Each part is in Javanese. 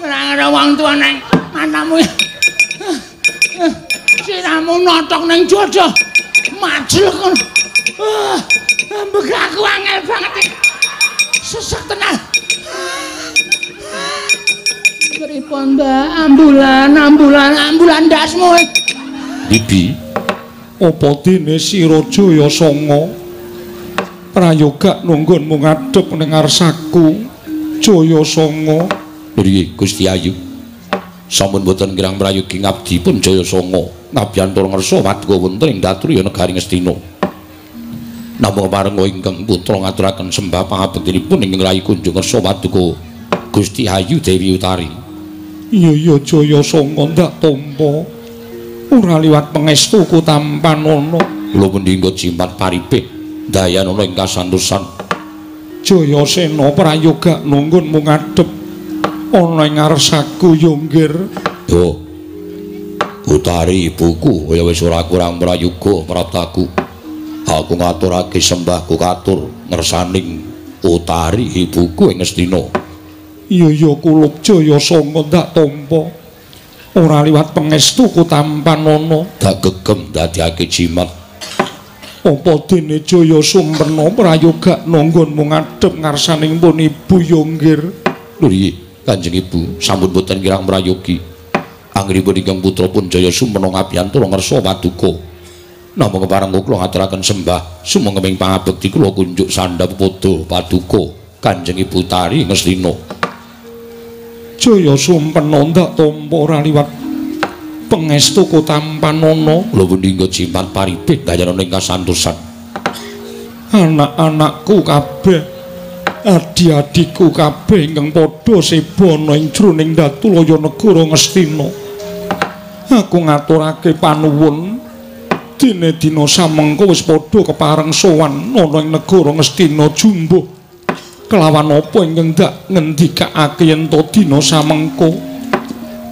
Ora ana wong tuwa nang matamu. Siramu notok nang jodoh. Majlek ngono. Mbek aku angel banget. Sesek tenan. Pripun, Mbak? Ambulan, ambulan, ambulan ndasmu. Bibi, apa dene sira Jaya Sanga prayoga nunggonmu ngadhep ning ngarsaku Jaya Sanga? Nggih, Gusti Ayu. Sampun boten kirang prayogi ngabdipun Jaya Sanga ngabyantura ngersa paduka wonten ing Datruya negari Ngastina. Namung parenga ingkang putra ngaturaken sembah pangabektinipun ingkang rayi kunjung ngersa paduka Gusti Ayu Dewi Utari. Iya iya Jaya Sanga ndak tampa. Ora liwat pangestuku tampanana. Kula pundi jimat paripih dayanana ing kasantosan. Jaya Sena prayoga nunggunmu ngadhep ana ing ngarsaku ya nggir. Yo. Utari ibuku kaya wis ora kurang prayoga praptaku. Aku ngaturake sembahku katur ngersaning Utari ibuku ing Ngastina. Iya iya kulup Jaya Sanga ndak tampa. Ora liwat pangestuku tampanana. Dak gegem dadekake jimat. Apa dene Jaya Sumpena prayoga nanggonmu ngadhep ngarsaning pun ibu ya nggir. Lho nggih, Kanjeng Ibu sampun boten kirang prayogi. Anggenipun ingkang putra pun Jaya Sumpena ngabiyantara ngersa paduka. Namung kepareng kula ngaturaken sembah sumengkeming pangabekti kula kunjuk sandhap padha paduka Kanjeng Ibu Tari Ngastina. Jaya Sumpena ndak tampa ora liwat pangestuku tampanana. Lho pundi jimat paripih dayanana ing kasantosan. Anak-anakku kabeh, adi-adiku kabeh ingkang padha seba ana ing jroning Datulaya negara Ngastina. Aku ngaturake panuwun dene dina samengko wis padha kepareng sowan ana ing negara Ngastina jumbuh. Kelawan apa ingkang ndak ngendikake yen to dina samengko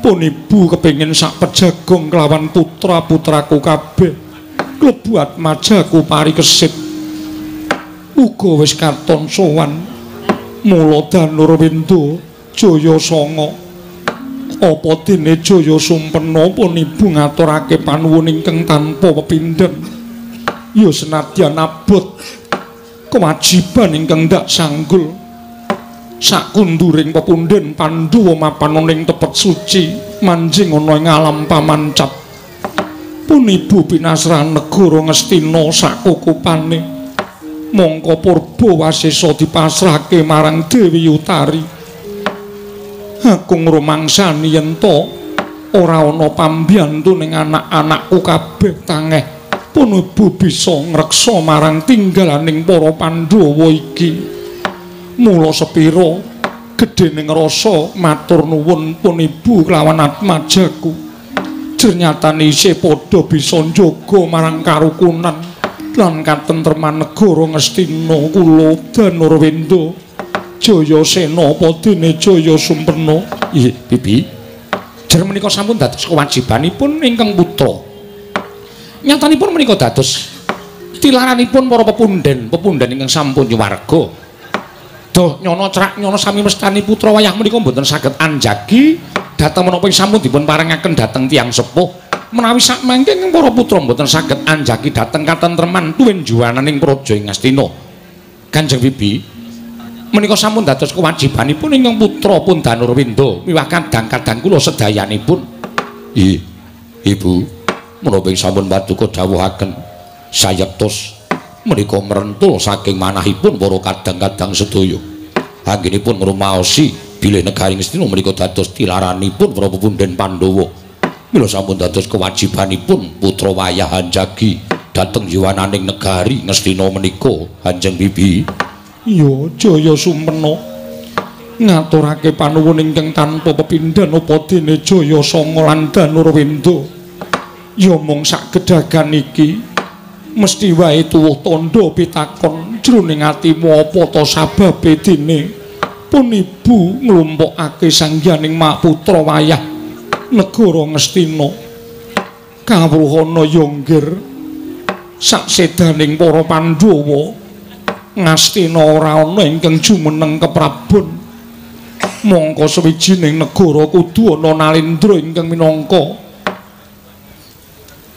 pun ibu kepengin sak pejagong kelawan putra-putraku kabeh klebu atmajaku parikesit uga wis katon sowan. Mula Danurwenda Jaya Sanga apa dene Jaya Sumpena pun ibu ngaturake panuwun ingkang tanpa pepindhen. Ya senadyan abot kewajiban ingkang ndak sanggul sakunduring pepundhen Pandhawa mapan ing tepet suci manjing ana ing alam pamancap. Pun ibu pinasrahan negara Ngastina sakukupane mongko purba wasesa dipasrahke marang Dewi Utari. Aku ngrumangsani yen to ora ana pambiyantu ning anak-anakku kabeh tangeh pun ibu bisa ngreksa marang tinggalaning para Pandhawa iki. Mula sepira gedhening rasa matur nuwun pun ibu kelawan atmajaku. Jernyatane isih padha bisa njaga marang karukunan lan katentreman negara Ngastina. Kula Danurwenda Jaya Sena apa dene Jaya Sumpena. Nggih, Bibi. Jer menika sampun dados kewajibanipun ingkang putra. Nyatanipun menika dados tilaranipun para pepunden, pepunden ingkang sampun nyuwarga. Doh nyono crak nyono sami mestani putra wayah menika mboten saged anjagi dhateng menapa ing sampun dipun parengaken dhateng tiyang sepuh. Menawi sakmangke ing para putra mboten saged anjagi dhateng katentreman tuwin juwananing praja ing Ngastina. Kanjeng Bibi, menika sampun dados kewajibanipun ingkang putra pun Danurwenda miwah kadang-kadang kula sedayanipun. Nggih, Ibu. Menapa ing sampun paduka dawuhaken sayektos menika merentul saking manahipun para kadang-kadang sedaya. Anggenipun ngrumaosi bilih negari Ngastina menika dados tilaranipun para pepunden Pandhawa. Mila sampun dados kewajibanipun putra wayah anjagi dhateng jiwananing negari Ngastina menika, Kanjeng Bibi. Iya, Jaya Sumpena ngaturake panuwun ingkang tanpa pepindhan apa dene Jaya Sanga lan Danurwenda. Ya mung sak gedagan iki mesti wae tuwuh tandha pitakon jroning atimu apa ta sababe dene pun ibu nglumpukake sangyaning putra wayah negara Ngastina. Kawruhana ya nggir sak sedaning para Pandhawa Ngastina ora ana ingkang jumeneng keprabon. Mongko sawijining negara kudu ana nalendra ingkang minangka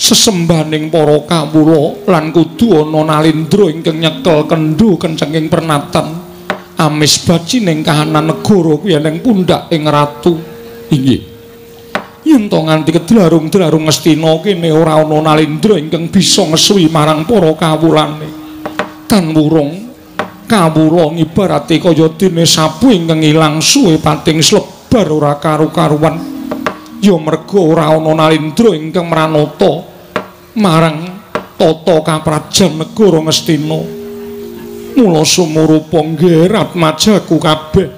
sesembahaning para kawula lan kudu ana nalendra ingkang nyekel kendho kencenging pernatan. Amis bacining kahanan negara kuwi eneng pundhak ing ratu. Inggih. Yen to nganti kedlarung-dlarung Ngastina kene ora ana nalendra ingkang bisa ngesuwi marang para kawulane. Tan wurung kawula ngibarate kaya dene sapu ingkang ilang suwe pating slebar ora karu-karuan. Ya merga ora ana nalendra ingkang mranata marang tata kaprajan negara Ngastina. Mula sumurupa nggerat majaku kabeh.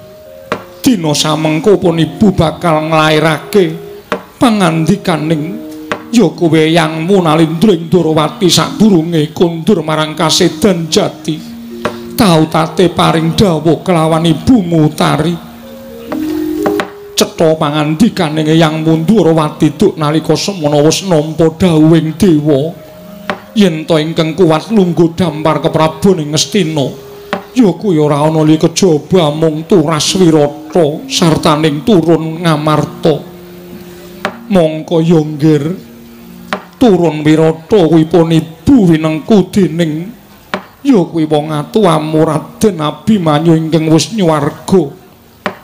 Dina samengko pun ibu bakal nglairake pangandikaning ya kowe yangmu Nalendra ing Ndorowati sadurunge kondur marang kasedan jati. Tau tate paring dawuh kelawan ibumu Utari. Cetha pangandikaning eyangmu Ndorowati duk nalika semana wis nampa dawuhing dewa. Yen to ingkang kuat lungguh dampar keprabon ing Ngastina, ya kuwi ora ana li kejaba mung turas wirata sartaning turun ngamarta. Mongko ya nggir turun wirata kuwi pun ibu winengku dening ya kuwi wong atuamu Raden Abimanyu ingkang wis nyuwarga.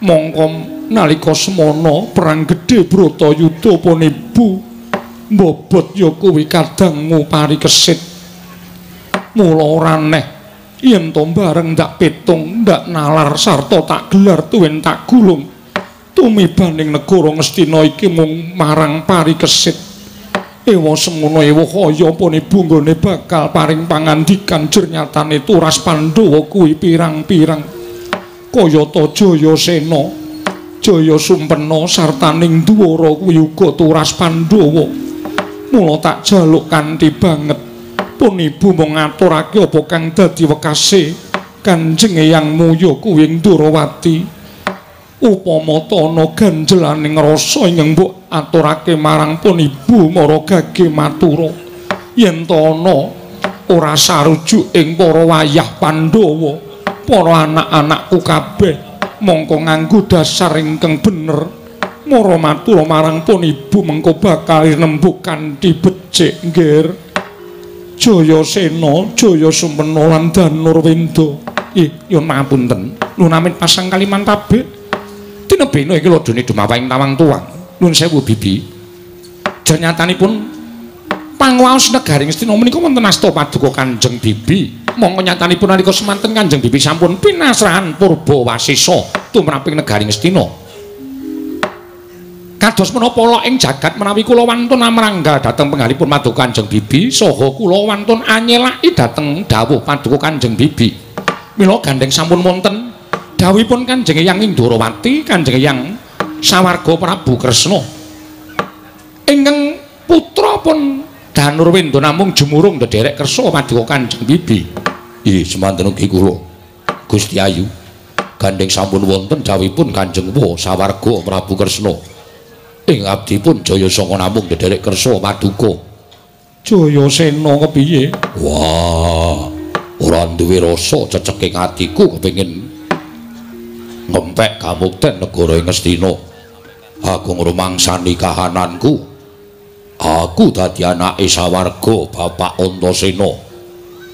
Mongko nalika semana perang gedhe Bratayuda pun ibu mbobot ya kuwi kadangmu Parikesit. Mula ora neh yen to bareng ndak pitung ndak nalar sarta tak gelar tuwin tak gulung tumibaning negara Ngastina iki mung marang Parikesit. Ewa semono ewa kaya pun ibu nggone bakal paring pangandikan jer nyatane turas Pandhawa kuwi pirang-pirang kayata Jayasena, Jaya Sumpena sartaning Ndwara kuwi uga turas Pandhawa. Mula tak jaluk kanthi banget pun ibu mung ngaturake apa kang dadi wekase Kanjeng Eyangmu ya kuwi Ndorowati. Upama ta ana ganjelaning rasa ingkang mbok aturake marang pun ibu mara gage matura, yen ta ana ora sarujuk ing para wayah Pandhawa, para anak-anakku kabeh mongko nganggo dasar ingkang bener mara matura marang pun ibu mengko bakal nembug kanthi becik nggir. Jayasena, Jaya Sumpena lan Danurwenda. Ih, nyuwun pangapunten. Nuwun amit pasang kaliman tabik. Tinebena iki lodone dumawahing tawang tuwang. Nuwun sewu bibi. Janyatanipun pangwaos negari Ngastina menika wonten asta paduka Kanjeng Bibi. Mongko nyatanipun nalika semanten Kanjeng Bibi sampun pinasrahan purba wasisa tumraping negari Ngastina. Kados menapa lok ing jagat menawi kula wantun amrangga dhateng penggalipun paduka Kanjeng Bibi saha kula wantun anyelaki dhateng dawuh paduka Kanjeng Bibi. Mila gandheng sampun wonten dawuhipun Kanjeng Eyang Ndorowati, Kanjeng Eyang sawarga Prabu Kresna. Ingkang putra pun Danurwenda namung jumurung ndederek kersa paduka Kanjeng Bibi. Ih, semanten ugi kula Gusti Ayu. Gandheng sampun wonten dawuhipun Kanjeng Wa sawarga Prabu Kresna. Ing abdi pun Jayasanga namung ndederek kersa paduka. Jayasena kepiye? Wah, ora duwe rasa ceceking atiku kepengin ngempek kamukten negara Ngastina. Aku ngrumangsani kahananku. Aku dadi anake sawarga Bapak Antasena.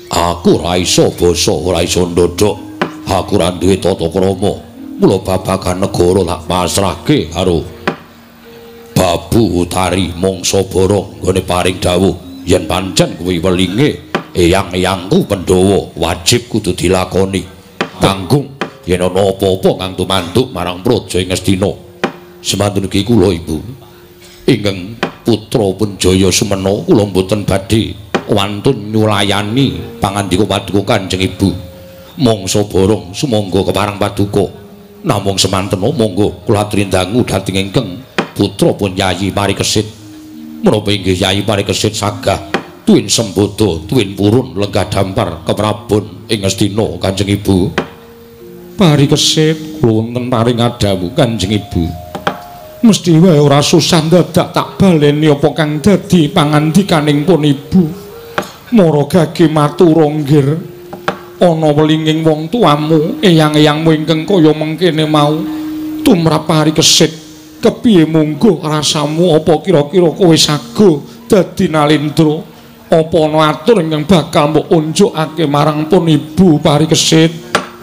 Aku ora iso basa, ora iso ndodhok. Aku ora duwe tata krama. Mula babagan negara tak pasrahke karo Babu Utari mangsa borong nggone paring dawuh yen pancen kuwi welinge eyang-eyangku Pandhawa wajib kudu dilakoni. Tanggung yen ana apa-apa kang tumanduk marang praja ing Ngastina. Semanten ugi kula Ibu. Ingkang putra pun Jaya Sumena kula mboten badhe wantun nyulayani pangandika paduka Kanjeng Ibu. Mangsa borong sumangga kepareng paduka. Namung semanten monggo kula aturi dangu dhateng ingkang putra pun Yayi Parikesit. Menapa inggih Yayi Parikesit sagah tuwin sembodo tuwin purun lenggah dampar keprabon ing Ngastina Kanjeng Ibu? Parikesit kula wonten paring adhawuh Kanjeng Ibu. Mesti wae ora susah dadak tak baleni apa kang dadi pangandikaning pun ibu. Mara gage matura nggir, ana welinging wong tuamu, eyang-eyangmu ingkang kaya mengkene mau. Tumrap Parikesit kepiye mungguh rasamu apa kira-kira kowe sago dadi Nalendra? Apa ana atur ingkang bakal mbok unjukake marang pun Ibu Parikesit?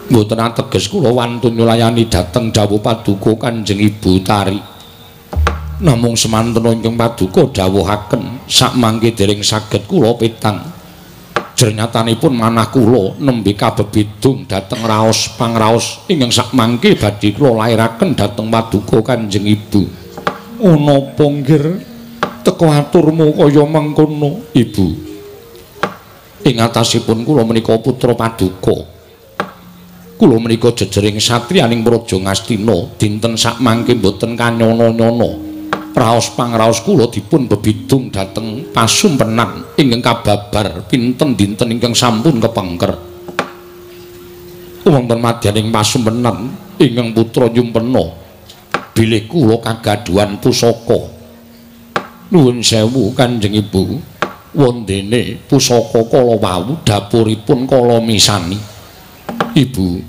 Mboten ateges kula wantun nyulayani dhateng dawuh paduka Kanjeng Ibu Tari. Namung semanten ingkang paduka dawuhaken sakmangke dereng saged kula petang. Jernyatanipun manah kula nembe kabebidung dhateng raos pangraos ingkang sakmangke badhe kula lairaken dhateng paduka Kanjeng Ibu. Ana apa nggir teka aturmu kaya mengkono, Ibu? Ing atasipun kula menika putra paduka. Kula menika jejering satriyaning Praja Ngastina dinten sakmangke mboten kanyono-nyono. Raos pangraos kula dipun bebidung dhateng pasumpenan ingkang kababar pinten dinten ingkang sampun kepengker. Wonten madyaning pasumpenan ingkang putra nyumpena bilih kula kagaduhan pusaka. Nuwun sewu Kanjeng Ibu, wondene pusaka kala wau dapuripun kala misani. Ibu,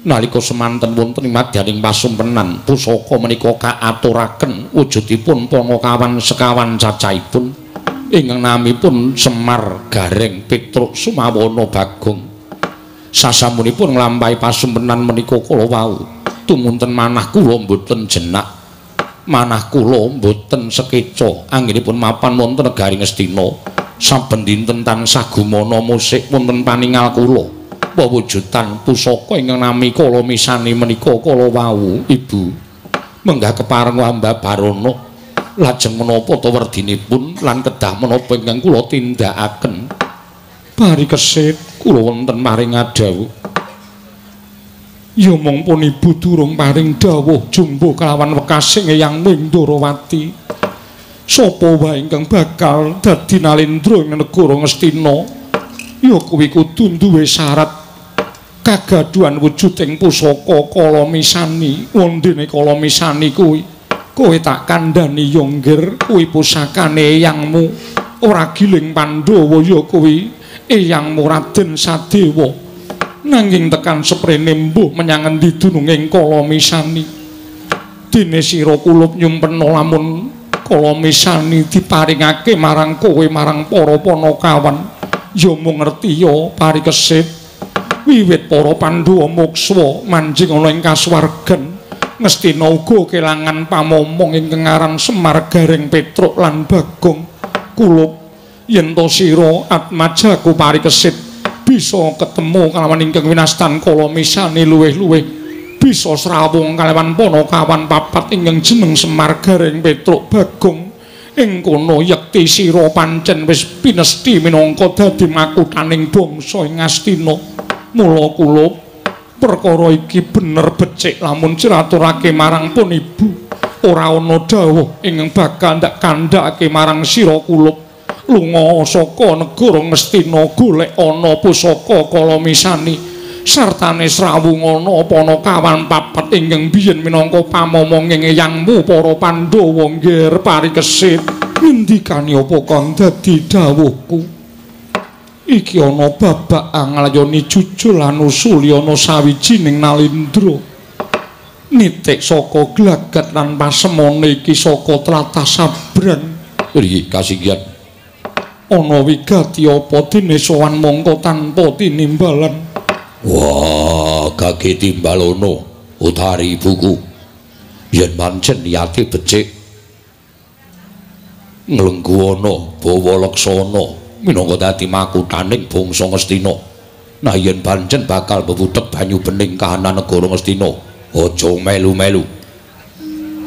nalika semanten wonten ing madyaning pasumpenan pusaka menika kaaturaken wujudipun panakawan sekawan cacahipun ingkang namipun Semar, Gareng, Petruk, Sumawana, Bagong. Sasampunipun nglampahi pasumpenan menika kala wau tumunten manah kula mboten jenak, manah kula mboten sekeca anggenipun mapan wonten negari Ngastina. Saben dinten tansah gumana musik wonten paningal kula pewujudan pusaka ingkang nami kala misani menika kala wau. Ibu, menggah kepareng hamba Barana lajeng menapa ta werdinipun lan kedah menapa ingkang kula tindakaken? Parikesit, kula wonten maring adhawuh. Ya mung pun Ibu durung paring dawuh jumbuh kelawan wekasing Eyang Windrawati. Sapa wae ingkang bakal dadi Nalendra ing negara Ngastina ya kuwi kudu duwe syarat kagaduhan wujuding pusaka kala misani. Wondene kala misani kuwi kowe tak kandhani ya nggir, kuwi pusakane eyangmu. Ora giling Pandhawa ya kuwi eyangmu Raden Sadewa. Nanging tekan seprene mbuh menyang endi dununging kala misani. Dene sira kulup nyumpena lamun kala misani diparingake marang kowe marang para panakawan. Ya mung ngerti ya Parikesit, wiwit para Pandhawa mokswa manjing ana ing kasuwargan Ngastina uga kelangan pamomong ingkang aran Semar, Gareng, Petruk lan Bagong. Kulup yen to sira atmajaku Parikesit bisa ketemu kalawan ingkang winastan kala misani luwih-luwih bisa srawung kalawan panakawan papat ingkang jeneng Semar, Gareng, Petruk, Bagong. Ing kono yekti sira pancen wis pinesti minangka dadi makuthaning bangsa ing Ngastina. Mula kula perkara iki bener becik lamun ciraturake marang pun Ibu. Ora ana dawuh ingkang bakal ndak kandhakake marang sira kulup. Lunga saka negara Ngastina golek ana pusaka kala misani sartane srawung ana panakawan papat ingkang biyen minangka pamomonging eyangmu para Pandhawa. Nggir Parikesit, ngendikane apa kang dadi dawuhku? Iki ana babak anglayoni jujul lan usuli ana sawijining Nalendra nitik saka glagat lan pasemone iki saka tlatah Sabrang. Rih kasinggihan ana wigati apa dene sowan mongko tanpa tinimbalan? Wah, gage timbalono utari ibuku. Yen pancen niate becik nglengguwana bawa laksana minangka dadi makuthaning bangsa Ngastina. Nah yen pancen bakal bebudhek banyu bening kahanan negara Ngastina, aja melu-melu.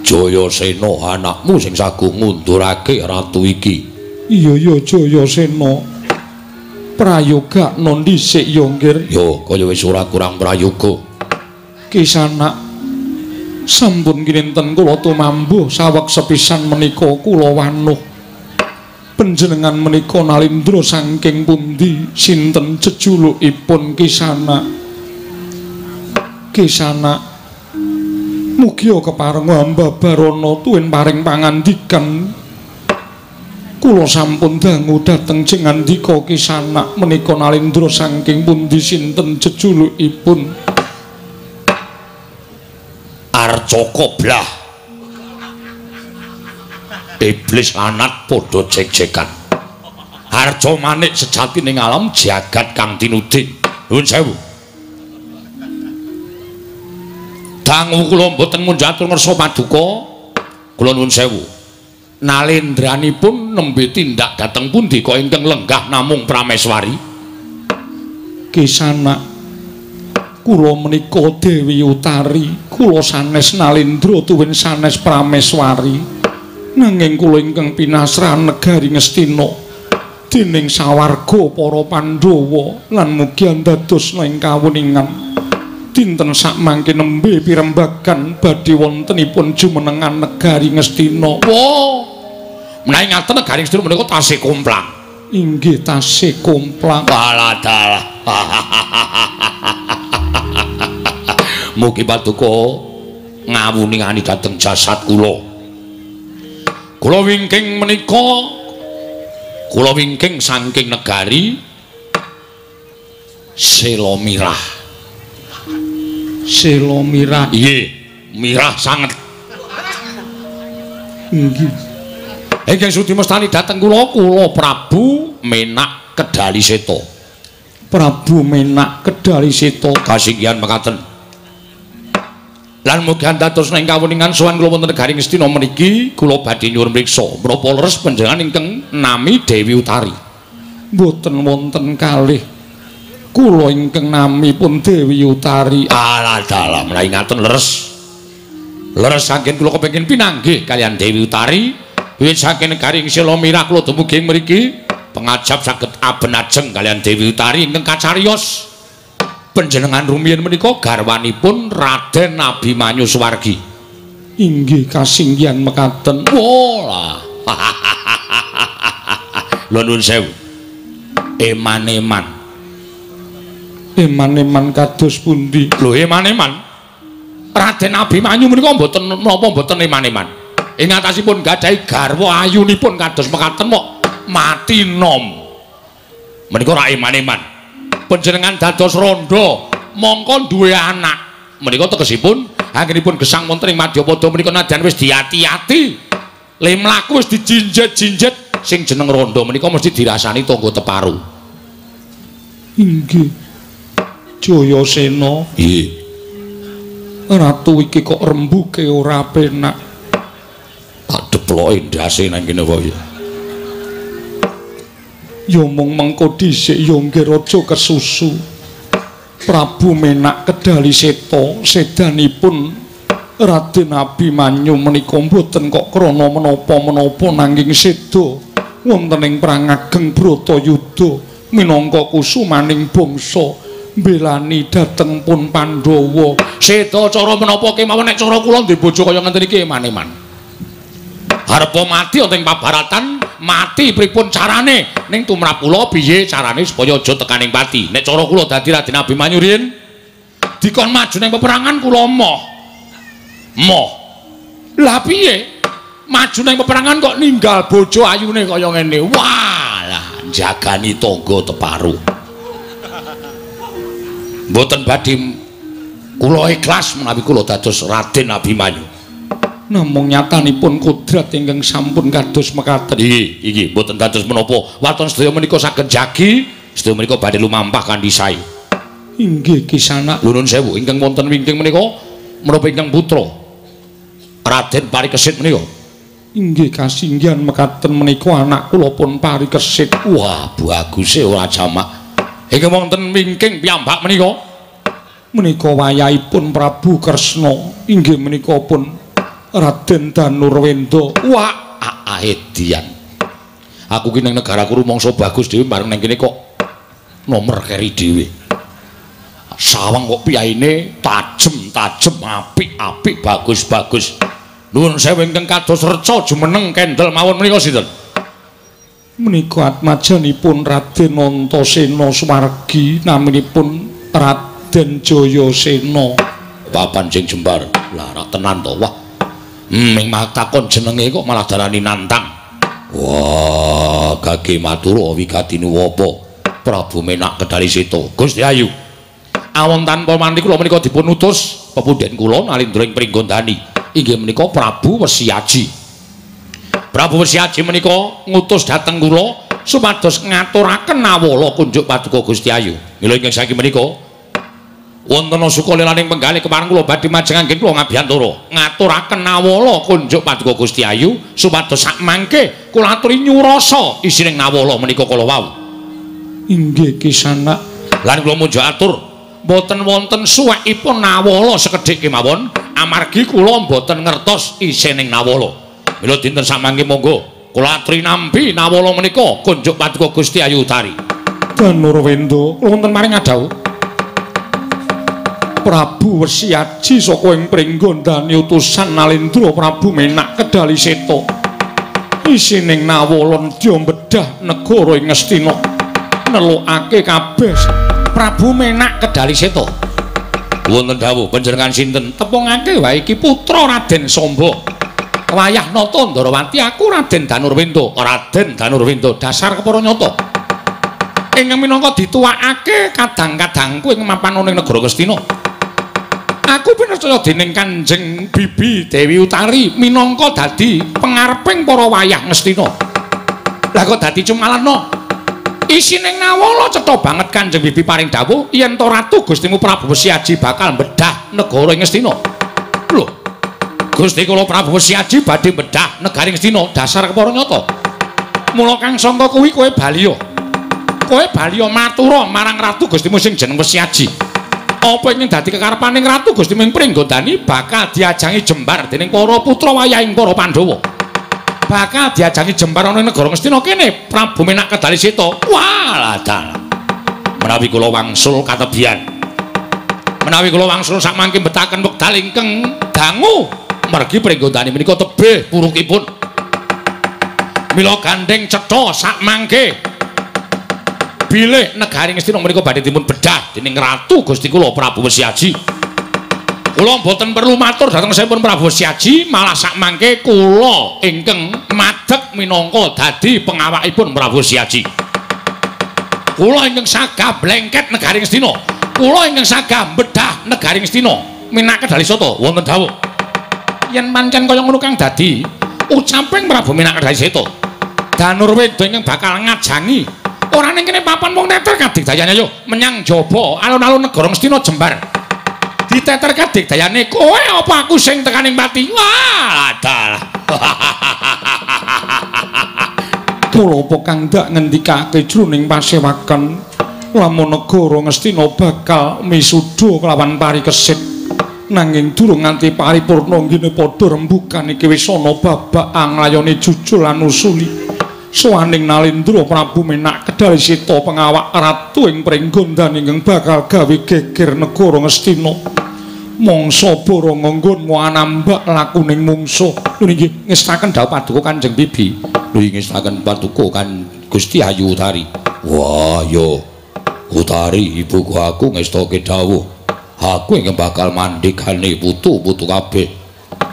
Jayasena anakmu sing saguh ngundurake ratu iki. Iya ya Jayasena. Prayogakno dhisik ya nggir. Ya kaya wis ora kurang prayoga. Kisanak sampun kinten kula tumambuh saweg sepisan menika kula wanuh. Panjenengan menika Nalendra saking pundi? Sinten jejulukipun Kisanak? Kisanak mugia kepareng hamba Barana tuwin paring pangandikan. Kula sampun dangu dhateng jengandika Kisanak menika Nalendra saking pundi sinten jejulukipun? Harca koblah. Iblis lanat padha jek-jekan. Harca manik sejati ning alam jagat kang tinuding. Nuwun sewu. Dangu kula mboten munjatur ngersa paduka. Kula nuwun sewu. Nalendranipun nembe tindak dhateng pundi kok ingkang lenggah namung prameswari? Kisana kula menika Dewi Utari, kula sanes Nalendra tuwin sanes prameswari. Nanging kula ingkang pinasran negari Ngastina dening sawarga para Pandhawa lan mugi andadosna ing kawuningan. Dinten sakmangke nembe pirembagan badhe wontenipun jumenengan negari Ngastina. Wah, menawi ngaten negari Ngastina menika tasih komplang. Inggih tasih komplang. Walah dalah. Mugi paduka ngawuningani dhateng jasad kula. Kula wingking menika, kula wingking saking negari Selomirah. Selomirah. Nggih, mirah sanget. Nggih. Ingkang sudi mestani dhateng kula, kula Prabu Menak Kedali Seta. Prabu Menak Kedali Seta. Kasinggihan mekaten. Lan mugi andados ing kawuningan sowan kula wonten negari Ngastina meniki kula badhe nyuwun mriksa menapa leres panjenengan ingkang nami Dewi Utari. Mboten wonten kalih. Kula ingkang nami pun Dewi Utari. Alah dalah menawi ngaten leres. Leres saking kula kepengin pinanggih kaliyan Dewi Utari wiwit saking negari Selomirah kula dumugi mriki pengajap saged aben-ajeng kaliyan Dewi Utari ingkang kacariyos. Panjenengan rumiyin menika garwanipun Raden Abimanyu Suwargi. Inggih kasinggihan mekaten. Wolah. Lho nuwun sewu. Eman-eman. Eman-eman kados pundi? Lho eman-eman. Raden Abimanyu menika mboten napa mboten eman-eman. Ing atasipun gadhahi garwa ayunipun kados mekaten mok mati nom. Menika ra eman-eman. Panjenengan dados randha mongko duwe anak menika tegesipun anggenipun gesang wonten ing Madyapada menika nadyan wis diati-ati le mlaku wis dijinjet-jinjet sing jeneng randha menika mesti dirasani tangga teparu. Inggih Jayasena. Nggih. Ratu iki kok rembuke ora penak. Tak deploke ndase nang kene wae. Ya mung mengko dhisik ya nggih raja kesusu. Prabu Menak Kedali Seta sedanipun Raden Abimanyu menika mboten kok krana menapa-menapa nanging seda wonten ing perang ageng Bratayuda minangka kusumaning bangsa mbelani dhateng pun Pandhawa. Seda cara menapa kemawon nek cara kula ndek bojo kaya ngenten iki eman-eman. Arepa mati wonten ing pabaratan, mati pripun carane? Ning tumrap kula piye carane supaya aja tekaning pati? Nek cara kula dadi Raden Abimanyu riyin dikon maju ning peperangan kula moh. Moh. Lah piye? Maju ning peperangan kok ninggal bojo ayune kaya ngene. Wah, lah jagani tangga teparu. Mboten badhe kula ikhlas menawi kula dados Raden Abimanyu. Namung nyatanipun kodrat ingkang sampun kados mekaten. Nggih, inggih mboten dados menapa. Waton sedaya menika saged jagi, sedaya menika badhe lumampah kanthi sae. Inggih Kisana. Nuwun sewu ingkang wonten wingking menika menapa ingkang putra Raden Parikesit menika? Inggih kasinggihan mekaten menika anak kula pun Parikesit. Wah, baguse ora jamak. Ingkang wonten wingking piyambak menika menika wayahipun Prabu Kresna. Inggih menika pun Raden Danurwenda. Wah, aedian. Aku ki ning negaraku rumangsa bagus dhewe bareng ning kene kok nomer keri dhewe. Sawang kok piyaine tajem-tajem, apik-apik, bagus-bagus. Nuwun sewu ingkang kados reca jumeneng kendel mawon menika sinten? Menika atmajanipun Raden Antasena Suwargi, naminipun Raden Jayasena. Papan sing jembar. Lah ra tenan to. Wah. Ming takon jenenge kok malah darani nantang. Wah, gage matura wigati nuwapa Prabu Menak Kedali Seta. Gusti Ayu. Awon tanpa manti kula menika dipun utus ngutus pepunden kula Nalindra ing Pringgondani inggih menika Prabu Wesiaji. Prabu Wesiaji menika ngutus dhateng kula supados ngaturaken nawala kunjuk paduka Gusti Ayu. Mila ingkang saiki menika wonten sukalelaning penggalih kepareng kula badhe majeng anggen kula ngabiyantara ngaturaken nawala kunjuk paduka Gusti Ayu supados sakmangke kula aturi nyurasa isining nawala menika kala wau. Inggih Kisanak. Lan kula munjuk atur mboten wonten suwekipun nawala sekedhik kemawon amargi kula mboten ngertos isining nawala. Mila dinten samangke monggo kula aturi nampi nawala menika kunjuk paduka Gusti Ayu Utari. Danurwenda kula wonten maring adhawuh Prabu Wesiaji saka ing Pringgondani utusan Nalindra Prabu Menak Kedali Seta isining nawala nedya bedah negara ing Ngastina nelokake kabeh Prabu Menak Kedali Seta. Wonten dawuh panjenengan sinten? Tepungake wae iki putra Raden Samba. Wayah nata Ndarawati aku Raden Danurwenda. Raden Danurwenda dasar kepara nyata. Ingkang minangka dituwakake kadang-kadangku ing mapan ana ing negara Ngastina. Aku pinercaya dening Kanjeng Bibi Dewi Utari minangka dadi pengareping para wayah Ngastina. Lah kok dadi cumalana? Isining nawala cetha banget Kanjeng Bibi paring dawuh yen to Ratu Gustimu Prabu Wesiaji bakal bedah negara ing Ngastina. Lho, Gusti kula Prabu Wesiaji badhe bedah negari Ngastina dasar kepara nyata. Mula kang sangka kuwi kowe baliya. Kowe baliya matura marang Ratu Gustimu sing jeneng Wesiaji. Apa ingkang dadi kekarepaning Ratu Gustimu ing Pringgondani bakal diajangi jembar dening para putra wayahing para Pandhawa. Bakal diajangi jembar ana ing negara Ngastina kene Prabu Menak Kedali Seta. Walah dalah. Menawi kula wangsul katebihan. Menawi kula wangsul sakmangke mbetaken wekdal ingkang dangu mergi Pringgondani menika tebih purukipun. Mila gandheng cetha sakmangke bilih negari Ngastina menika badhe dipun bedah dening Ratu Gusti kula Prabu Wesiaji. Kula mboten perlu matur dhateng sampun Prabu Wesiaji, malah sakmangke kula ingkang madeg minangka dadi pengawakipun Prabu Wesiaji. Kula ingkang sagah blengket negari Ngastina. Kula ingkang sagah bedah negari Ngastina. Minak Kedali Seta wonten dawuh. Yen pancen kaya ngono kang dadi ucaping Prabu Minak Kedali Seta, Danurwenda ingkang bakal ngajangi ora ning kene papan wong teter kadigdayane yo menyang jaba alun-alun negara Ngastina jembar. Diteter kadigdayane kowe apa aku sing tekaning pati. Wah, dalah. Mula apa kang ndak ngendikake jroning pasewakan lamun negara Ngastina bakal misuda kelawan parikesit. Nanging durung nganti paripurna nggene padha rembugan iki wis ana babak anglayone jujul lan usuli. Sowaning Nalindra Prabu Menak Kedali Seta pengawak ratu ing Pringgondani ingkang bakal gawe geger negara Ngastina. Mangsa bara nganggon anambak lakuning mungsuh. Lho nggih ngestaken dawuh paduka Kanjeng Bibi. Lho ngestaken paduka kan Gusti Ayu Utari. Wah yo Utari ibuku aku ngestake dawuh. Aku ingkang bakal mandhegane putu-putu kabeh.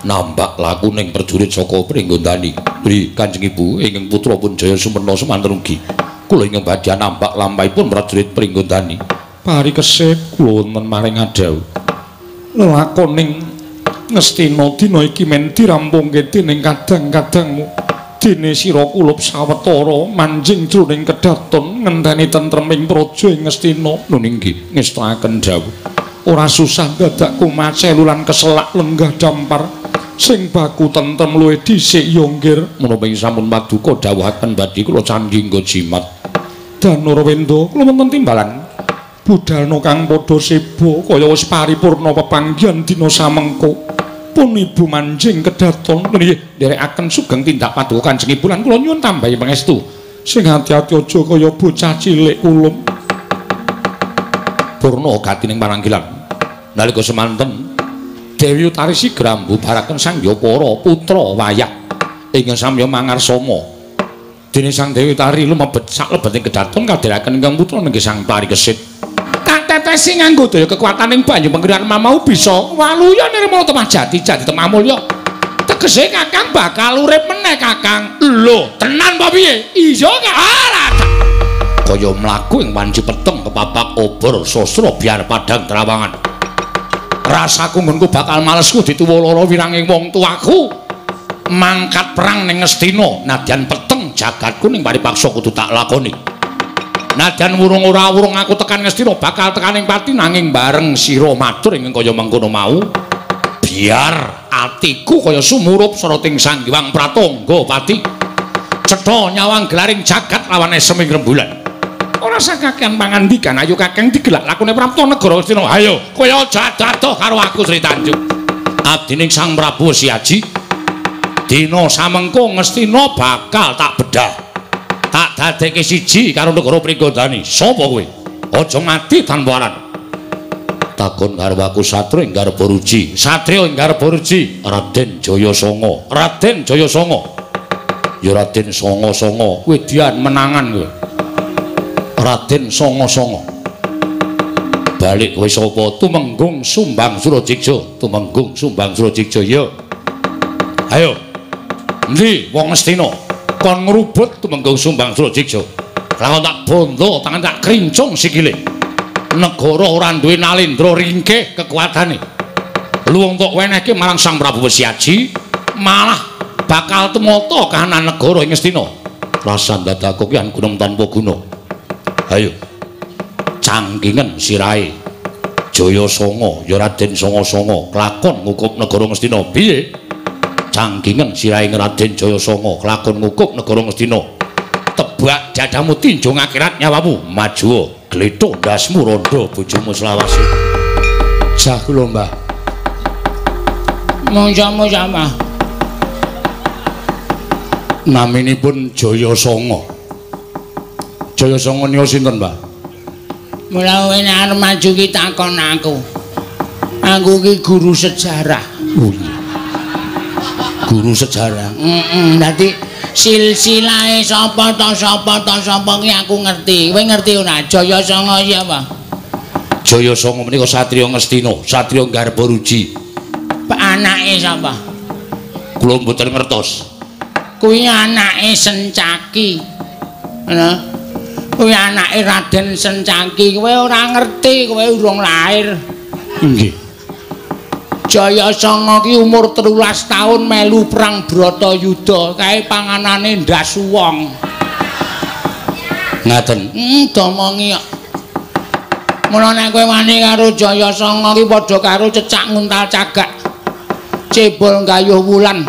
Nambak lakuning prajurit saka Pringgondani. Nggih Kanjeng Ibu ingkang putra pun Jaya Sumena semanten ugi. Kula ingkang badhe nambak lampahipun prajurit Pringgondani. Parikesit kula wonten maring adhawuh. Lelakoning Ngastina dina iki men dirampungke dening kadang-kadangmu. Dene sira kulup sawetara manjing jroning kedaton ngenteni tentreming praja ing Ngastina. Nun inggih ngestakaken dawuh. Ora susah dadak kumacelu lan keselak lenggah dampar sing baku tentrem luwih dhisik ya nggir. Menapa ing sampun paduka dawuhaken badhe kula candhi nggo jimat. Danurwenda kula wonten timbalan budalna kang padha seba kaya wis paripurna pepanggihan dina samengko. Pun ibu manjing kedaton nggih nderekaken sugeng tindak paduka Kanjeng Ibu lan kula nyuwun tambahi pangestu. Sing ati-ati aja kaya bocah cilik kulum. Purna gatining paranggilan. Nalika semanten Dewi Utari sigra mbubaraken sangya para putra wayah ingkang samya mangarsama. Dene Sang Dewi Utari lumebet saklebeting kedaton kadheraken ingkang putra nenggih Sang Parikesit. Tak tetesi nganggo daya kekuataning banyu pengrian mamau bisa waluya nirmala temah jati jati temah mulya. Tegese Kakang bakal urip meneh Kakang. Lho, tenan apa piye? Iya Kak. Alah. Kaya mlaku ing wanci peteng kepapak obor sastra biar padhang trawangan. Rasaku nggonku bakal malesku dituwa lara wiranging wong tuaku. Mangkat perang ning Ngastina, nadyan peteng jagatku ning paripaksa kudu tak lakoni. Nadyan wurung ora wurung aku tekan Ngastina bakal tekan ing pati nanging bareng sira matur ing kaya mengkono mau. Biar atiku kaya sumurup soroting Sang Hyang Pratangga Pati. Cetha nyawang gelaring jagat lawan esem ing rembulan. Ora sakakean pangandikan ayo kakang digelak lakune prapta negara Ngastina. Ayo kowe aja adoh karo aku Sri Tanjung. Abdining Sang Prabu Wesiaji dina samengko Ngastina bakal tak bedah. Tak dadekke siji karo negara Pringgondani. Sapa kowe? Aja mati tanpa aran. Takon karo aku Satria ing Garbaruji. Satria ing Garbaruji, Raden Jayasanga. Raden Jayasanga. Ya Raden Sanga-sanga. Kowe dian menangan kowe. Raden Sanga-sanga. Balik kowe sapa? Tumenggung Sumbang Surajigja. Tumenggung Sumbang Surajigja ya. Ayo. Endi wong Ngastina? Kon ngrubut Tumenggung Sumbang Surajigja. Lakon tak bondo, tangan tak krincung sikile. Negara ora duwe nalendra ringkih kekuatane. Luwung tok wenehke marang Sang Prabu Wesiaji, malah bakal tumata kahanan negara ing Ngastina. Rasan dadaku ki gunung tanpa guna. Ayo. Cangkingen sirahe Jayasanga ya Raden Sanga-sanga kelakon ngukup negara Ngastina. Piye? Cangkingen sirahe Raden Jayasanga kelakon ngukup negara Ngastina. Tebak dadamu tinjung akhirat nyawamu. Maju glethuk ndasmu rondo bojomu selawase. Jah kula, Mbah. Monggo sama. Naminipun Jayasanga. Jayasanga nika sinten, Mbah? Mula kowe nek arep maju ki takon aku. Aku ki guru sejarah. Oh iya. Guru sejarah. Heeh, dadi silsilahe sapa ta sapa ta sapa ki aku ngerti. Kowe ngerti ora? Jayasanga siapa? Jayasanga menika satriya Ngastina, satriya Garbaruji. Anake sapa? Kula mboten ngertos. Kuwi anake Sencaki. Ngono. Kuwi anake Raden Sencaki. Kowe ora ngerti, kowe urung lahir. Nggih. Jayasanga ki umur 13 tahun melu perang Bratayuda, kae panganane ndas wong. Ngaten. Domongi kok. Mula nek kowe wani karo Jayasanga ki padha karo cecak nguntal cagak. Cebol gayuh wulan.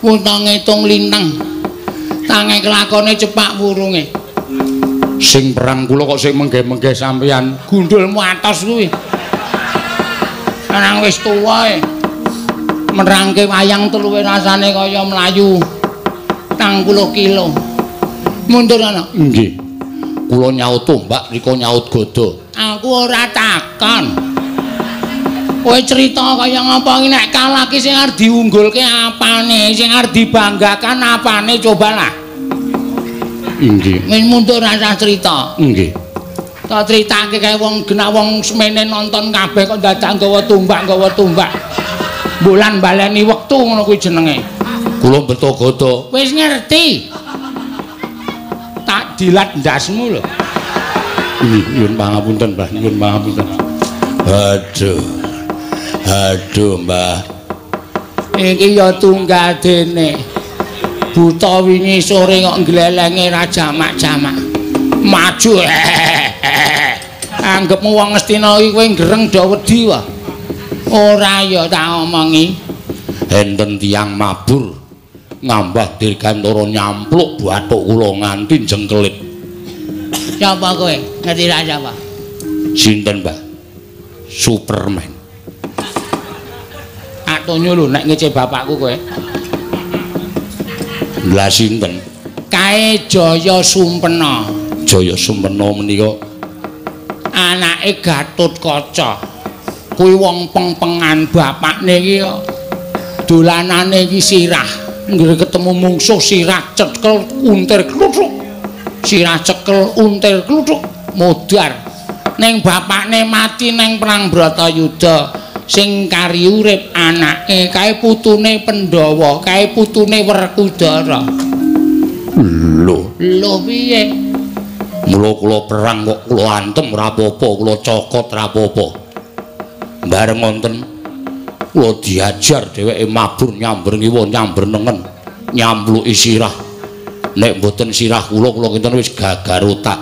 Wuta ngitung lintang. Tange kelakone cepak wurunge. Sing perang kula kok sing menggeh-menggeh sampeyan. Gundulmu atos kuwi. Nang wis tuwa e. Merangke wayang teluwe rasane kaya mlayu 30 kilo. Mundur ana. Nggih. Kula nyaut tombak rika nyaut gada. Aku ora takon. Kowe crita kaya ngapa iki nek kalah ki sing arep diunggulke apane, sing arep dibanggakan apane cobalah. Nggih. Wis mundur rasah crita. Nggih. Tak critake kae wong genah wong semene nonton kabeh kok dadak nggawa tombak nggawa tombak. Bulan baleni wektu ngono kuwi jenenge. Kula beto gada. Wis ngerti. Tak dilat ndasmu lho. Nggih, nyuwun pangapunten, Mbah, nyuwun pangapunten. Aduh. Aduh, Mbah. Iki ya tunggal dene. Buta wingi sore kok nglelenge ra jamak-jamak. Maju. Anggepmu wong Ngastina iki kowe ngreng do wedi wae. Ora ya tak omongi. Enten tiyang mabur ngambah dirgantara nyampluk bathuk kula nganti jengkelit. Sapa kowe? Ngerti ra sapa? Sinten, Mbah? Superman. Tak tonyo lho nek ngece bapakku kowe. Lah sinten? Kae Jaya Sumpena. Jaya Sumpena menika anake Gatotkaca. Kuwi wong peng-pengan, bapakne iki dolanane iki sirah. Nggih ketemu mungsuh sirah cekel untir kluthuk. Sirah cekel untir kluthuk modar. Ning bapakne mati ning perang Bratayuda. Sing kari urip anake kae putune Pandhawa, kae putune Werkudara. Lho, lho piye? Mula kula perang kok kula antem ora apa-apa, kula cokot ora apa-apa. Bareng wonten kula diajar dheweke mabur nyamber ngiwa nyamber nengen nyambluki sirah. Nek mboten sirah kula, kula kinten wis gagar otak.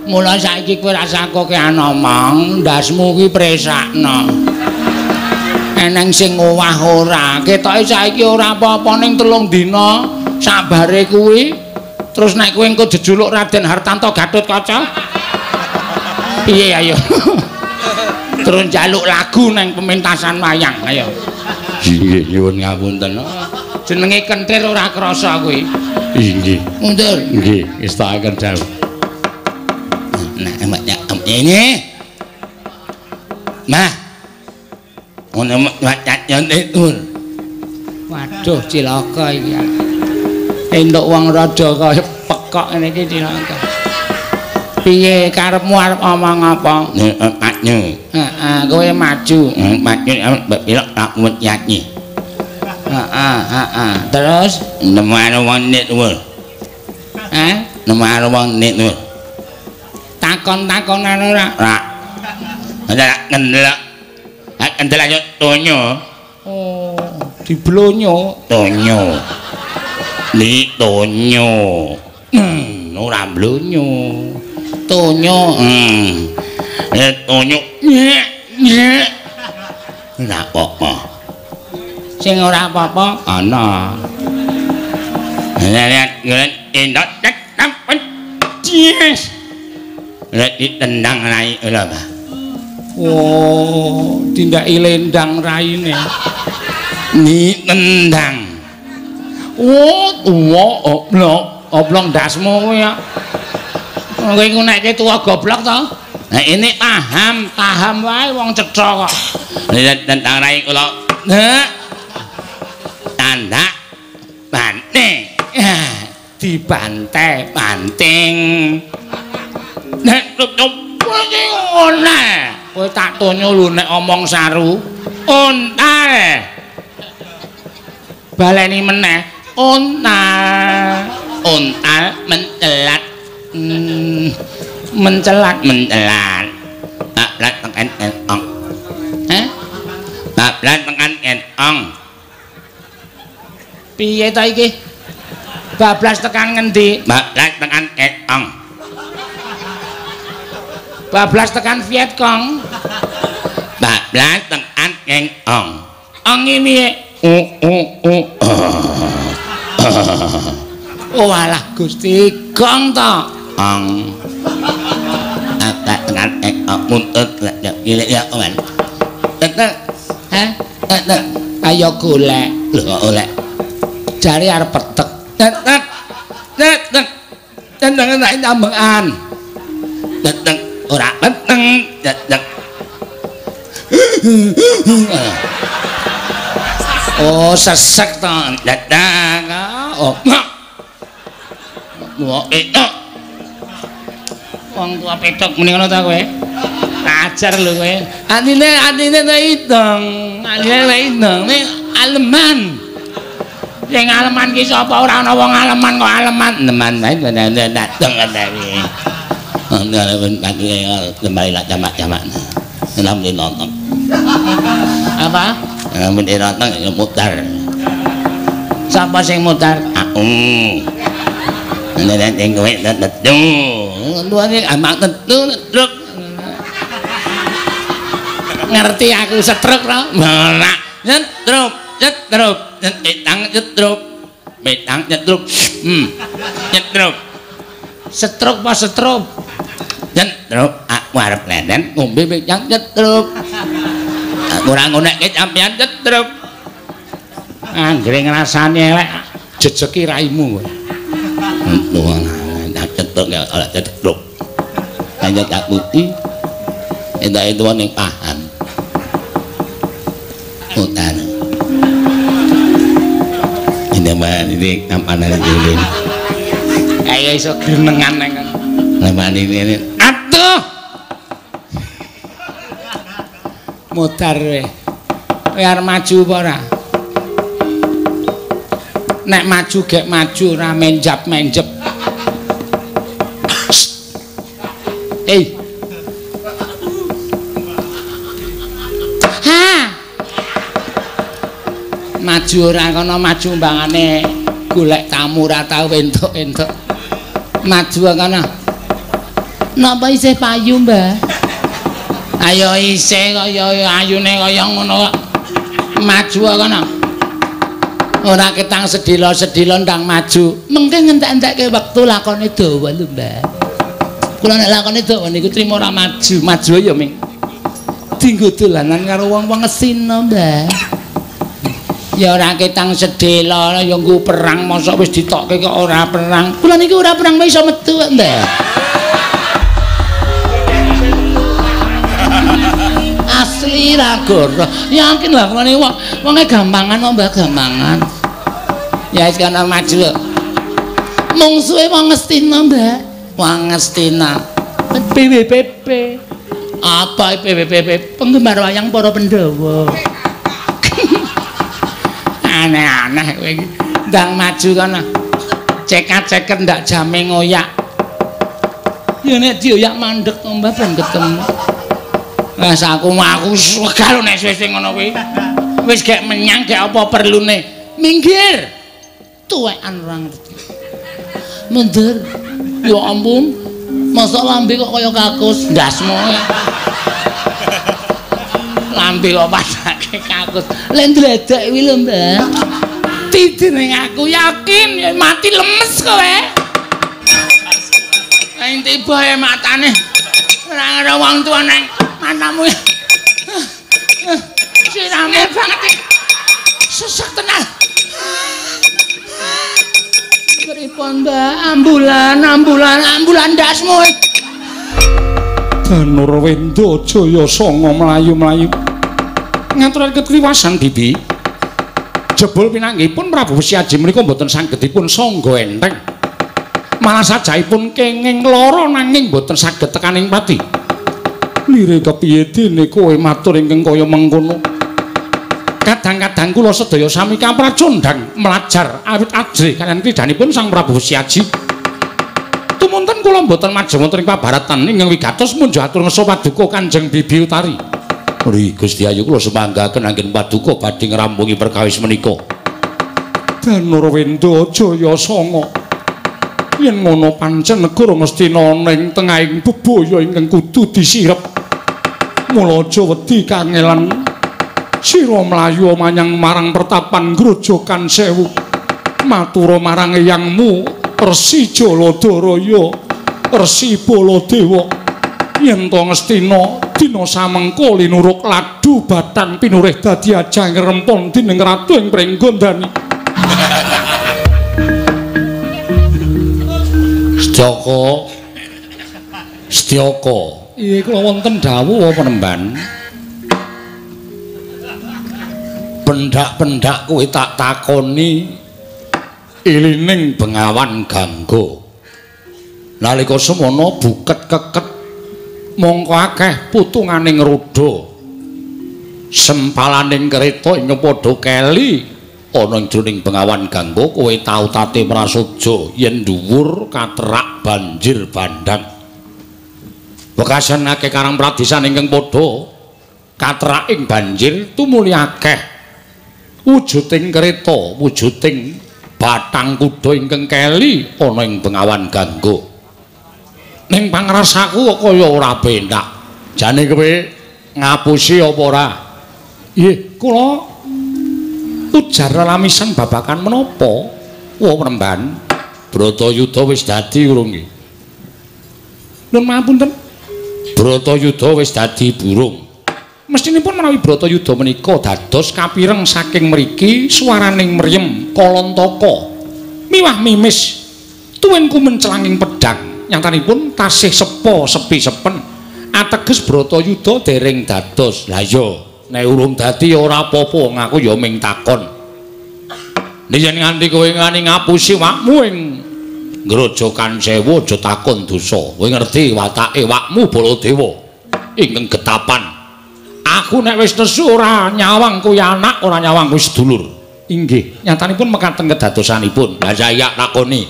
Mula saiki kowe ora sakoke anomong, ndasmu kuwi presakno. Eneng sing owah ora, ketoke saiki ora apa-apa ning 3 dina sabare kuwi. Terus nek kowe engko jejuluk Raden Hartanto Gatotkaca. Piye ayo? Terus njaluk lagu nang pementasan wayang, ayo. Nggih, nyuwun ngapunten. Jenenge kentir ora krasa kuwi. Nggih. Mundur. Nggih, ngestakaken dawuh. Nah, ini. Mah. Ngono itu. Waduh, cilaka iki. Entuk wong rada kaya pekok ngene iki cilaka. Piye karepmu arep omong apa? Maju. Heeh, kowe maju. Maju belok tak nyanyi. Heeh, heeh. Terus nemaro wong nek dhuwur. Hah? Nemaro wong nek dhuwur. Takon-takonan ora? Ora. Ora ngendelok. Kendel ayo tonyo. Oh, diblonyo. Tonyo. Ni tonyo. Ora blonyo. Tonyo. Tonyo. Nyek, nyek. Ora apa-apa. Sing ora apa-apa ana. Lihat, lihat, entok tek tampet. Yes. Lihat ditendang rai ora, Pak. Oh, tindaki lendang raine. Ditendang. Oh, tuwa oblong, oblong ndasmu kuwi ya. Kowe ngunekke tuwa goblok to? Nah, ini paham, paham wae wong cetha kok. Ditendang rai kula. Nek tandak banting. Dibantai banting. Nek tutup ngono. Kowe tak tonyo lho nek omong saru. Ontal. Baleni meneh. Ontal. Ontal mencelat. Mencelat, mencelat. Bablas tekan entong. Hah? Bablas tekan entong. Piye ta iki? Bablas tekan ngendi? Bablas tekan entong. Bablas tekan Vietcong. Bablas tekan entong. Ong ini u u u. Oh alah Gusti, gong to. Ong. Bablas tekan entong muntut ya ya oman. Tetek. Hah? Tetek. Ayo golek. Lho kok golek. Jare arep petek. Tetek. Tetek. Tendangan tak tambekan. Tetek ora peteng, tetek. Oh, sesek to. Tetek. Oh. Wah, etok. Wong tua petok muni ngono ta kowe? Ajar lho kowe. Atine atine ta ideng. Atine ta ideng. Nek aleman. Sing aleman ki sapa? Ora ana wong aleman kok aleman. Neman wae dateng kene. Kembali lah jamak-jamak. Namun nonton. Apa? Namun nonton mutar. Sapa sing mutar? Aku. Nek ning kowe tentu. Luane amak tentu truk. Ngerti aku setruk to? Ora. Nyetruk, nyetruk, petang nyetruk. Petang nyetruk. Nyetruk. Setruk apa setrup? Nyetruk, aku arep lenen ngombe petang nyetruk. Aku ora ngonekke sampean nyetruk. Anggere ngrasani elek jejeki raimu kowe. Tak cetruk ya ora cetruk. Hanya tak putih. Entuk itu ning paham. Utan. Ini mah ini kampanan dhewe. Ayo iso grenengan nang kono. Lah ini. Aduh. Mutar kowe. Kowe arep maju apa ora? Nek maju gek maju ora menjap-menjep. Eh. Maju ora kono maju mbangane golek tamu ora tau entuk-entuk. Maju kono. Napa isih payu, Mbah? Ayo isih kaya ayune kaya ngono kok. Maju kono. Ora ketang sedhela-sedhela ndang maju. Mengke ngentek-entekke wektu lakone dawa lho, Mbah. Kula nek lakone dawa niku trimo ora maju, maju ya ming dinggo dolanan karo wong-wong Ngesina, Mbah. Ya ora ketang sedhela ya nggo perang mosok wis ditokke kok ora perang. Kula niki ora perang wae iso metu kok, Mbah. Asli ra goro. Yakin lah kula niki wonge gampangan kok, Mbah, gampangan. Ya wis kana maju. Mungsuhe wong Ngestina, Mbah. Wong Ngestina. PWPP. Apa PWPP? Penggemar wayang para Pandhawa. Aneh-aneh kowe iki. Ndang maju kono. Cekat-ceket ndak jame ngoyak. Ya nek dioyak mandek to, Mbah, ben ketemu. Wes aku wegah nek suwe-suwe ngono kuwi. Wis gek menyang gek apa perlune. Minggir. Tuwekan ora ngerti. Mundur. Ya ampun. Mosok lambe kok kaya kakus ndasmu. Lambe kok padake kakus. Lek ndledek kuwi lho, Mbah. Tidine aku yakin mati lemes kowe. Ing tiba e matane. Ora ngira wong tuwa nang matamu. Sirame banget iki. Sesek tenan. Pripun, Mbah? Ambulan, ambulan, ambulan ndasmu. Danurwenda Jaya Sanga mlayu-mlayu ngaturaken kekliwasan Bibi. Jebul pinanggihipun Prabu Wesyaji menika mboten sagedipun sangga enteng. Malah sajaipun kenging lara nanging mboten saged tekaning pati. Lire kepiye dene kowe matur ingkang kaya mengkono? Kadang-kadang kula sedaya sami kapracondhang mlajar awit ajrih kaliyan kridhanipun Sang Prabu Wesyaji. Tumunten kula mboten majeng wonten ing pabaratan ingkang wigatos munjuk atur ngesa paduka Kanjeng Bibi Utari. Ri Gusti Ayu kula sumanggaken anggen paduka badhe ngrampungi perkawis menika. Danurwenda Jaya Sanga. Yen ngono pancen negara Ngastina ana ing tengahing bebaya ingkang kudu disirep. Mula aja wedi kangelan. Sira mlayu manyang marang pertapan Grojogan Sewu. Matura marang eyangmu Resi Jaladaraya, Resi Baladewa. Yen to Ngastina dina samengko linuruk ladu batang pinurih dadi ajang rempon dening ratu ing Pringgondani. Setyaka, Setyaka, iya kula wonten dawuh penemban. Pendak-pendak kowe tak takoni ilining Bengawan Gangga. Nalika semono buket keket mongko akeh putunganing roda. Sempalaning kereta ing padha keli ana ing jroning Bengawan Gangga kowe tau tate prasaja yen dhuwur katerak banjir bandang. Wekasan akeh karang pradesan ingkang padha katerak ing banjir tumuli akeh wujuding kereta, wujuding batang kuda ingkang keli ana ing Bengawan Gangga. Ning pangrasaku kok kaya ora penak. Jane kowe ngapusi apa ora? Nggih, kula ujar lamisan babakan menapa? Wah, Premban, Bratayuda wis dadi urung nggih? Nuwun mapunten. Bratayuda wis dadi burung. Mestinipun menawi Bratayuda menika dados kapireng saking mriki swaraning mriyem kalantaka miwah mimis tuwin kumencelanging pedhang nyatanipun tasih sepo sepi sepen ateges Bratayuda dereng dados. Lah iya, nek urung dadi ora apa-apa, ngaku ya ming takon. Nek yen nganti kowe ngani ngapusi wakmu ing Grojogan Sewu aja takon dosa. Kowe ngerti watake wakmu Baladewa ingkang getapan. Aku nek wis nesu ora nyawang kuwi anak, ora nyawang kuwi sedulur. Inggih, nyatanipun mekaten kedadosanipun. Lah saya takoni.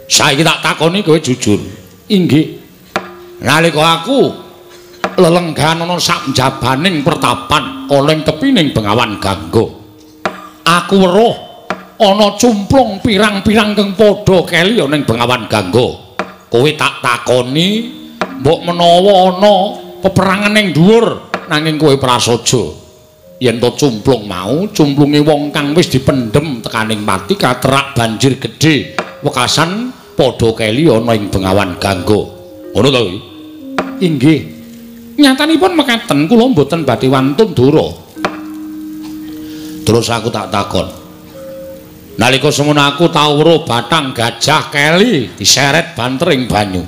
Saiki tak takoni kowe jujur. Inggih. Nalika aku lelenggahan ana sak njabaning pertapan ana ing tepining Bengawan Gangga. Aku weruh ana cumplung pirang-pirang kang padha keli ana ing Bengawan Gangga. Kowe tak takoni mbok menawa ana peperangan ning dhuwur nanging kowe prasaja. Yen to cumplung mau cumplunge wong kang wis dipendhem tekaning pati katerak banjir gedhe wekasan padha keli ana ing Bengawan Gangga. Ngono to kuwi? Inggih. Nyatanipun mekaten kula mboten badhe wantun dura. Terus aku tak takon. Nalika semono aku tau weruh batang gajah keli diseret banter ing banyu.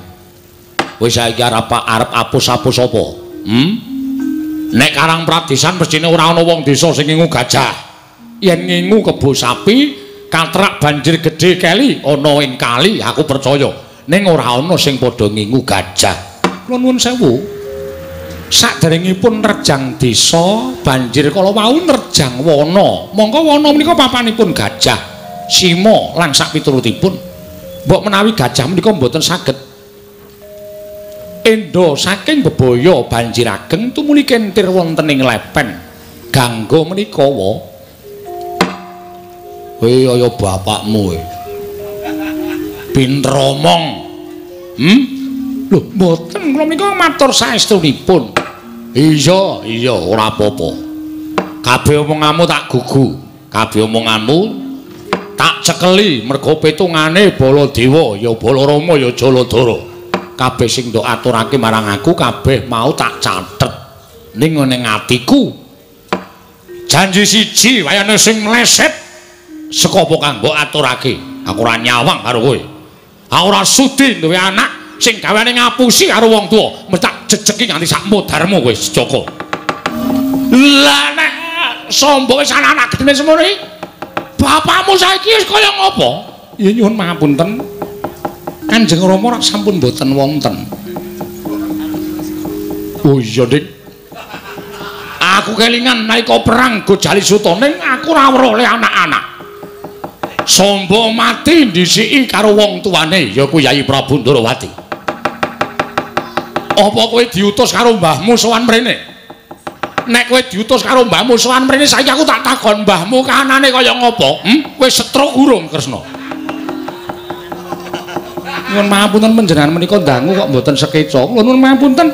Wis saiki arep apus-apus apa? Nek Karang Pradisan mestine ora ana wong desa sing ngingu gajah. Yen ngingu kebo sapi katrak banjir gedhe keli ana ing kali aku percaya. Ning ora ana sing padha ngingu gajah. Kula nuwun sewu. Saderengipun nerjang desa banjir kala wau nerjang wana. Mongko wana menika papanipun gajah, sima lan sak piturutipun. Mbok menawi gajah menika mboten saged endo saking bebaya banjir ageng tumuli kentir wonten ing lepen Gangga menika wa. Kowe kaya bapakmu kowe. Pinter omong. Lho, mboten kula menika matur saestunipun. Iya, iya ora apa-apa. Kabeh omonganmu tak gugu, kabeh omonganmu tak cekeli mergo petungane Baladewa ya Balarama ya Jaladara. Kabeh sing ndok aturake marang aku kabeh mau tak catet ning ngene atiku. Janji siji wayane sing mleset saka apa kang mbok aturake. Aku ora nyawang karo kowe. Aku ora sudi duwe anak sing gaweane ngapusi karo wong tuwa. Mesti tak jejeki nganti sak modarmu kowe, Joko. Lah nek sombong wis anak-anak gedene semono iki, bapakmu saiki wis kaya ngopo? Ya nyuwun pangapunten. Kanjeng Rama rak sampun mboten wonten. Oh iya, Dik. Aku kelingan nalika perang Gojali Suta ning aku ora weruh le anak-anak. Samba mati ndhisiki karo wong tuane ya kuwi Yayi Prabu Ndorowati. Apa kowe diutus karo mbahmu sowan mrene? Nek kowe diutus karo mbahmu sowan mrene saiki aku tak takon mbahmu kahanane kaya ngopo? Wis setruk urung Kresna? Nyuwun pangapunten panjenengan menika dangu kok mboten sekeca. Kula nuwun pangapunten.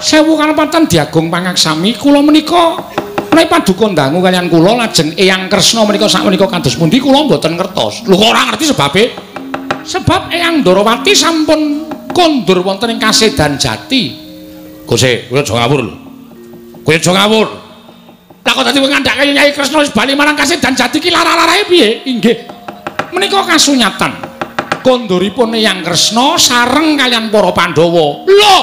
Sewu kalepatan diagung pangaksami kula menika menawi paduka dangu kaliyan kula lajeng Eyang Kresna menika sakmenika kados pundi kula mboten ngertos. Lho kok ora ngerti sebabe? Sebab Eyang Ndorowati sampun kondur wonten ing Kasedan Jati. Gose, kowe aja ngawur lho. Kowe aja ngawur. Lah kok dadi ngandhake Nyai Kresna wis bali marang Kasedan Jati ki lara-larae piye? Inggih. Menika kasunyatan. Konduripun Eyang Kresna sareng kaliyan para Pandhawa. Lho,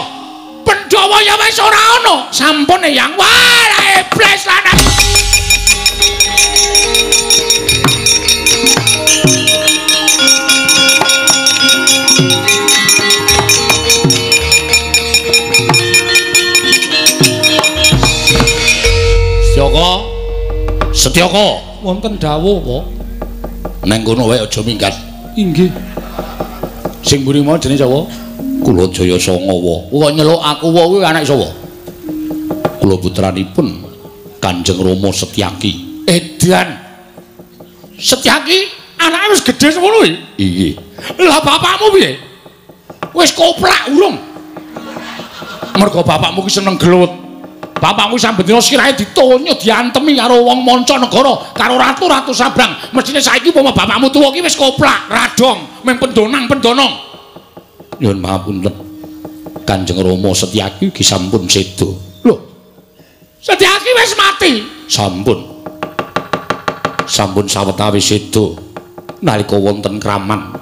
Pandhawa ya wis ora ana. Sampun Eyang. Wah, iblis lanang. Setyaka, Setyaka, wonten dawuh, Pak. Neng kono wae aja minggat. Inggih. Sing mburi mau jenenge sapa? Kula Jaya Sangawa. Kok nyeluk aku wae kuwi anak sapa? Kula putranipun Kanjeng Rama Setyaki. Edan. Setyaki anake wis gedhe semono kuwi? Iya. Lah bapakmu piye? Wis koplak urung? Mergo bapakmu ki seneng gelut. Bapakmu samben dina sirahe ditonyo diantemi karo wong manca negara, karo ratu-ratu sabrang. Mestine saiki upama bapakmu tuwa ki wis koplak, radong, mung pendonang-pendonong. Nyuwun pangapunten. Kanjeng Rama Setyaki ugi sampun seda. Lho. Setyaki wis mati. Sampun. Sampun sawetawis seda nalika wonten kraman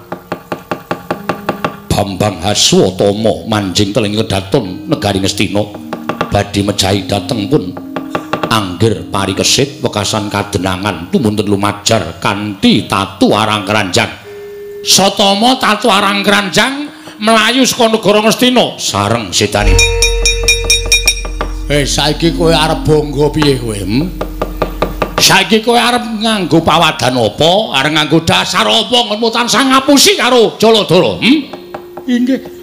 Bambang Haswatama manjing teling kedaton negari Ngastina. Badhe mejahi dhateng pun anggir parikesit wekasan kadenangan tumunten lumajar kanthi tatu arang keranjang. Satama tatu arang keranjang mlayu saka negara Ngastina sareng sedane. Saiki kowe arep bangga piye kowe? Saiki kowe arep nganggo pawadan apa? Arep nganggo dasar apa nggonmu tansah ngapusi karo Jaladara? Inggih.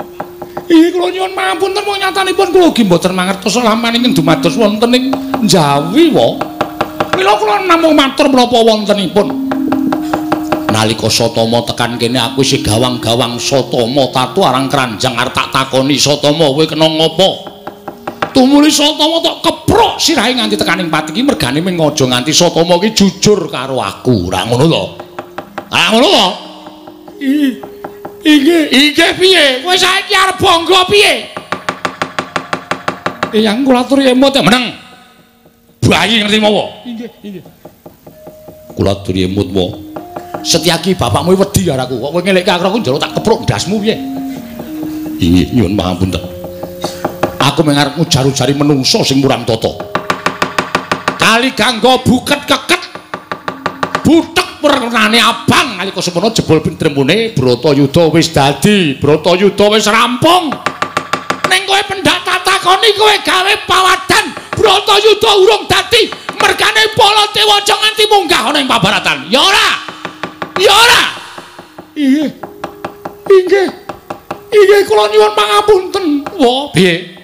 Inggih kula nyuwun pangapunten wong nyatanipun kula ugi mboten mangertos lampaning dumados wonten ing Jawi wa. Mila kula namung matur menapa wontenipun. Nalika Satama tekan kene aku isih gawang-gawang Satama tatu arang kranjang arep tak takoni Satama kowe kena ngopo. Tumuli Satama tok keprok sirahe nganti tekaning pati iki mergane mung aja nganti Satama iki jujur karo aku. Ora ngono to? Ora ngono to? Inggih, inggih piye? Kowe saiki arep bangga piye? Eyang kula aturi emut meneng. Bayi ngerti mawa? Inggih, inggih. Kula aturi emut wae. Setyaki bapakmu wedi karo aku. Kok kowe ngelekke aku njaluk tak keprok ndasmu piye? Inggih, nyuwun pangapunten. Aku mung arep ngujar-ujari menungso sing murang tata. Kali gangga buket keket. Butek wernane abang nalika semono jebul pintremune Bratayuda wis dadi, Bratayuda wis rampung. Ning kowe pendak tak takoni kowe gawe pawadan Bratayuda urung dadi, mergane Baladewa aja nganti munggah ana ing pabaratan. Ya ora? Ya ora? Inggih. Inggih. Inggih kula nyuwun pangapunten. Wah, piye?